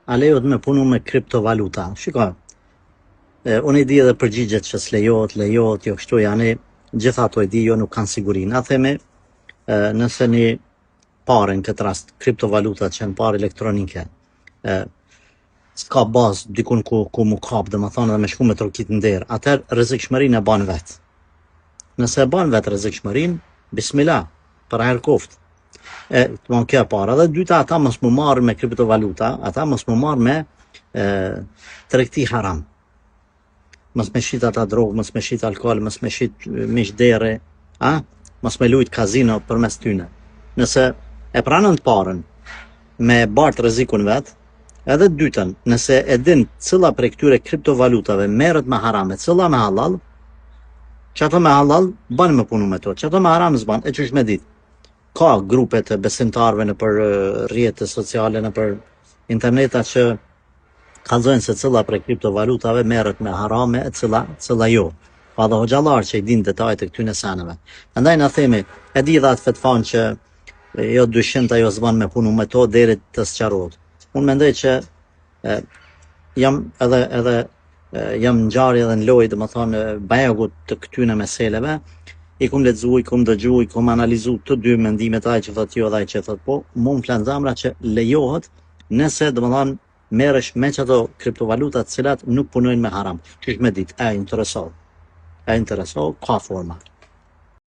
A lejohet me punu me kriptovaluta? Shiko, e, unë i di edhe përgjigjet që s'lejohet, lejohet, jo kështu janë, gjitha ato i di, jo nuk kanë siguri. Na themi, e, nëse një pare në këtë rast, kriptovalutat që janë pare elektronike, e, s'ka bazë dikun ku, ku mu kap, domethonë edhe me shku me trokit në derë, atëherë rrezikshmërinë e ban vetë. Nëse e ban vetë rrezikshmërinë, bismillah, për hajr koftë. E, të kjo e para. Dhe dyta, ata mos mu marrë me kriptovaluta, ata mos mu marrë me e, tregti haram. Mos me shit ata drogë, mos me shit alkohol, mos me shit mish derri, a? Mos me lujt kazino përmes tyne. Nëse e pranon të parën me bart rrezikun vet, edhe të dytën, nëse e din cilla prej këtyre kriptovalutave merret me haram e cilla me halal, qato me halal ban me punu me to, qato me haram s'ban, e qysh me ditë. Ka grupe të besimtarëve nëpër rrjete sociale, nëpër interneta që kallzojnë se cilla prej kriptovalutave merret me harame e cilla, cilla jo. Ka dhe hoxhallarë që i dinë detajet e këtyne seneve. Andaj na themi, e di dhe atë fetvan që jo dyshimta jo s'ban me punu me to deri të sqarohet. Unë mendoj që e, jam edhe edhe jam ngjarje edhe në lojë, domethonë bajagut të këtyne meseleve, i kum lexu, i kum dëgju, i kum analizu të dy mendimet, ai që thotë jo dhe ai që thotë po, mu më flan zemra që lejohet nëse domethonë merresh me qato kriptovaluta të cilat nuk punojnë me haram. Qysh me ditë, e intereso. E intereso, ka forma.